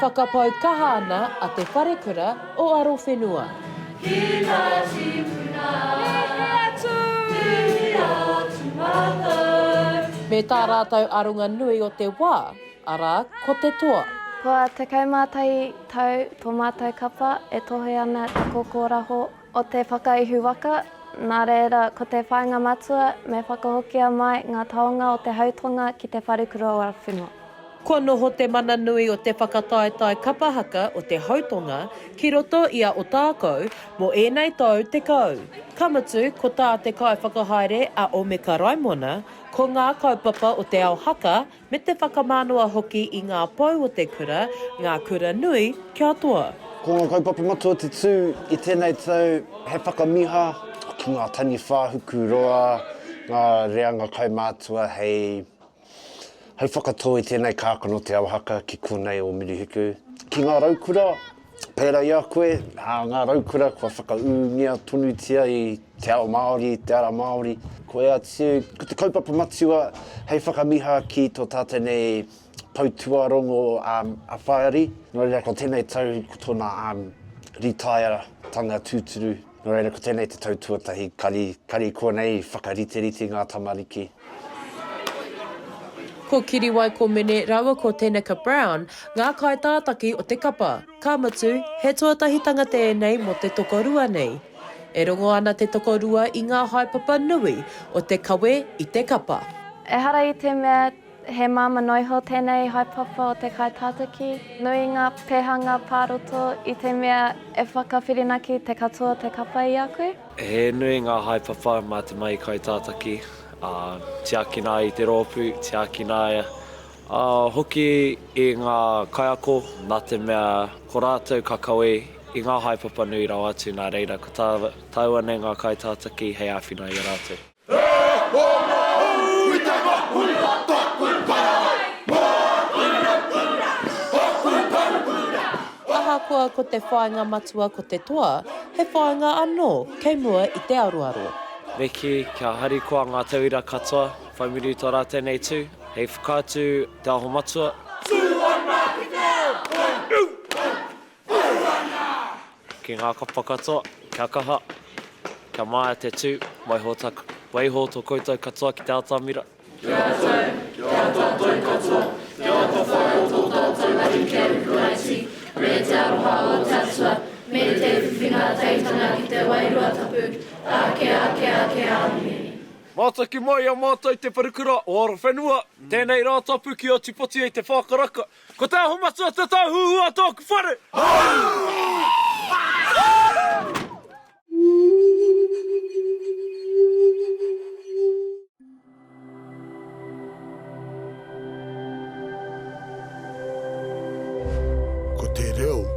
whakapau kaha ana a Te Wharekura o Arowhenua. Ki ngā tīpuna. Mihi atu! Mihi atu mātou. Me tā rātou aronga nui o te wā, arā, ko te toa. Kua 11 tau tō mātou kapa e tohe ana te kōkōraho o te whakaihu waka, nā reira ko te whāinga matua me whakahokia mai ngā taonga o te hautonga ki te wharekura o Arowhenua. Kua noho te mana nui o te whakataetae kapa haka o te hautonga ki roto i a Otākou mō ēnei tau 10. Ka mutu, ko tā te kaiwhakahaere a Omeka Raimona, ko ngā kaupapa o te ao haka me te whakamānawa hoki i ngā pou o te kura, ngā kura nui kia toa. Ko ngā kaupapa matua te tū i tēnei tau he whakamiha ki ngā taniwha huku roa, ngā reanga kaumātua hei Hei whakatō i tēnei kākano te ao haka ki konei o Murihiku. Ki ngā raukura, pērā i a koe, ā, ngā raukura kua whakaūngia tonutia i te ao Māori, i te ara Māori. Koe atu, ko te kaupapa matua hei whakamiha ki tō tātou nei pou tuarongo a Whaeari. Nō reira, ko tēnei tau ko tōna rītaeratanga tūturu. Nō reira, ko tēnei te tau tuatahi kari, kari konei whakariterite ngā tamariki. Ko Kiriwai Komene rāua ko Tenika Brown ngā kaitātaki o te kapa, ka mutu, he tuatahitanga tēnei mō te tokorua nei. E rongo ana te tokorua i ngā haepapa nui o te kawe i te kapa. Ehara i te mea He māmā noa iho tēnei haepapa o te kaitātaki. Nui ngā pehanga pāroto i te mea e whakawhirinaki te katoa o te kapa i a koe. He nui ngā haepapa mā te mahi kaitātaki, ā, tiakina ai te rōpū, tiakina ai hoki i ngā kaiako, nā te mea ko rātou ka kawe i ngā haepapa nui rawa atu, nā reira ko tāua nei ngā kaitātaki hei āwhina i a rātou. Ahakoa ko te whāinga matua ko te toa, he whāinga anō kei mua i te aroaro. Me kī, kia harikoa ngā tauira katoa whai muri i tō rātou nei tū, hei whakaatu Te Aho Matua. Tū ana ki te ao! Ki ngā kapa katoa, kia kaha, kia māia te tū, waiho ta, waiho to koutou katoa ki te atamira. Ki a tou, ki a tatou katoa, te atawhai o to tatou Ariki a Karaiti, me te aroha o te Atua, me te whiwhinga teitanga ki te Wairua Tapu, ake, ake, ake, Amine. Mātaki mai i a mātou te wharekura o Arowhenua, tēnei Rātapu ki Ōtepoti i te whākaraka. Ko Te Aho Matua te tāhuhu a tōku whare! Ko te reo.